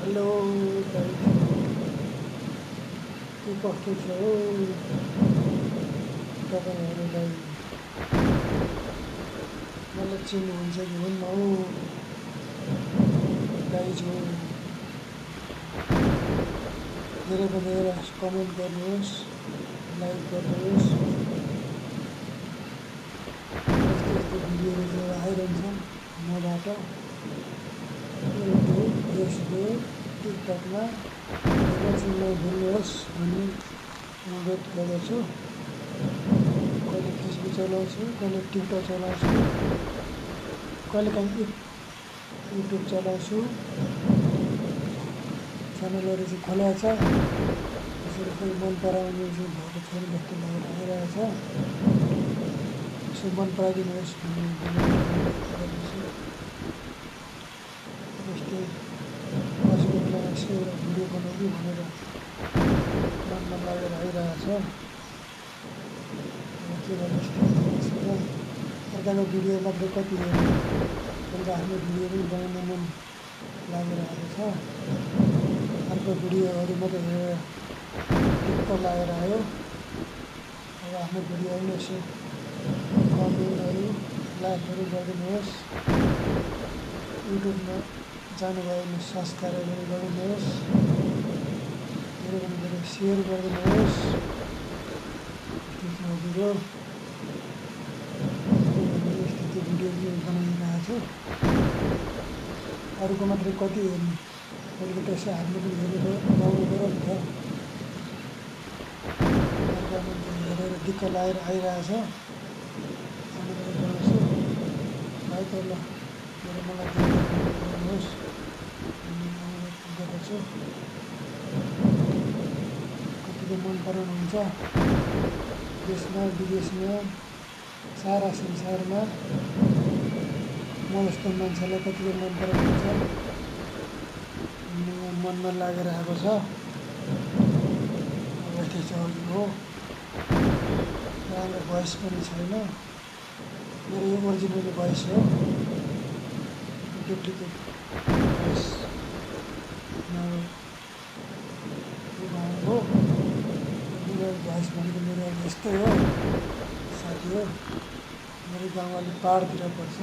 Hello दाइजो, के कस्तो छ हौ तपाईँहरूलाई? मलाई चिन्नुहुन्छ कि हुन्न हौ दाइजो? धेरैभन्दा धेरै कमेन्ट गर्नुहोस्, लाइक गर्नुहोस्। यस्तो यस्तो भिडियोहरू जो आइरहन्छन् मबाट युट्युब, फेसबुक, टिकटकमा हेर्न चाहिँ नभुल्नुहोस् भन्ने अनुरोध गर्दछु। कहिले फेसबुक चलाउँछु, कहिले टिकटक चलाउँछु, कहिलेकाहीँ युट्युब चलाउँछु। च्यानलहरू चाहिँ खोलेको छ, त्यसरी खोइ मन पराउने चाहिँ भएको छैन जस्तो लागेर आइरहेछ। यसो मन पराइदिनुहोस् भन्ने विनम्र गर्दछु। यस्तै बसेको बेलामा यसो एउटा भिडियो बनाउनु भनेर मनमा लागेर आइरहेछ। के गर्नु, यस्तै अर्काको भिडियो मात्रै कति हेर्नु, बेलुका आफ्नो भिडियो पनि बनाउन मन लागेर आएको छ। अर्को भिडियोहरू मात्रै हेरेर ढिक्क लागेर आयो। अब आफ्नो भिडियोहरू पनि यसो कमेन्टहरू, लाइकहरू गरिदिनुहोस्। युट्युबमा जानुभयो भने सब्सक्राइबहरू गरिदिनुहोस्। धेरैभन्दा धेरै सेयर गरिदिनुहोस्। यस्तै छ हजुर हो। यस्तो भिडियोहरू बनाइरहेको छु। अरूको मात्रै कति हेर्नु, अलिकति यसो आफ्नो पनि हेर्नु पाउनु पऱ्यो नि त। अर्का मान्छे हेरेर दिक्क लागेर आइरहेछ। अनुरोध गर्दछु है त, ल मेरो मलाई गर्नुहोस् भन्ने अनुरोध गर्दछु। कतिले मन पराउनुहुन्छ, देशमा विदेशमा सारा संसारमा म जस्तो मान्छेलाई कतिले मन पराउनुहुन्छ भन्ने मनमा लागेर आएको छ। अब यस्तै छ हजुर हो। राम्रो भोइस पनि छैन, मेरो यो ओरिजिनल भोइस हो, डुप्लिकेट भोइस नभए हो। ओरिजिनल भोइस भनेको मेरो अब यस्तै हो साथी हो। मेरो गाउँ अलिक पाहाडतिर पर्छ,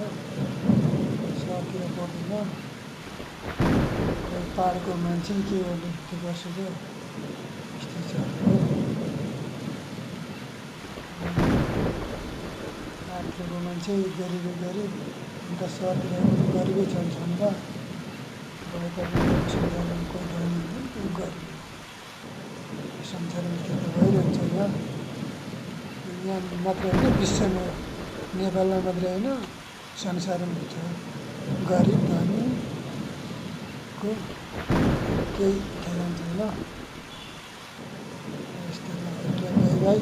सहरतिर पर्दैन। पाहाडको मान्छे के गर्नु, दुःख सुख यस्तै छ हो। पाहाडतिरको मान्छे गरिबै गरिब, अन्त सहरतिर पनि गरिबै छन् त। भए तापनि संसारमा कोही धनी हुँदैन, कोही गरिब। संसारमा यस्तो त भइरहन्छ। यहाँ मात्रै होइन, विश्वमा नेपालमा मात्रै होइन, संसारमा छ गरिब धनीको केही ठेगान छैन। यस्तै ल, बाई बाई।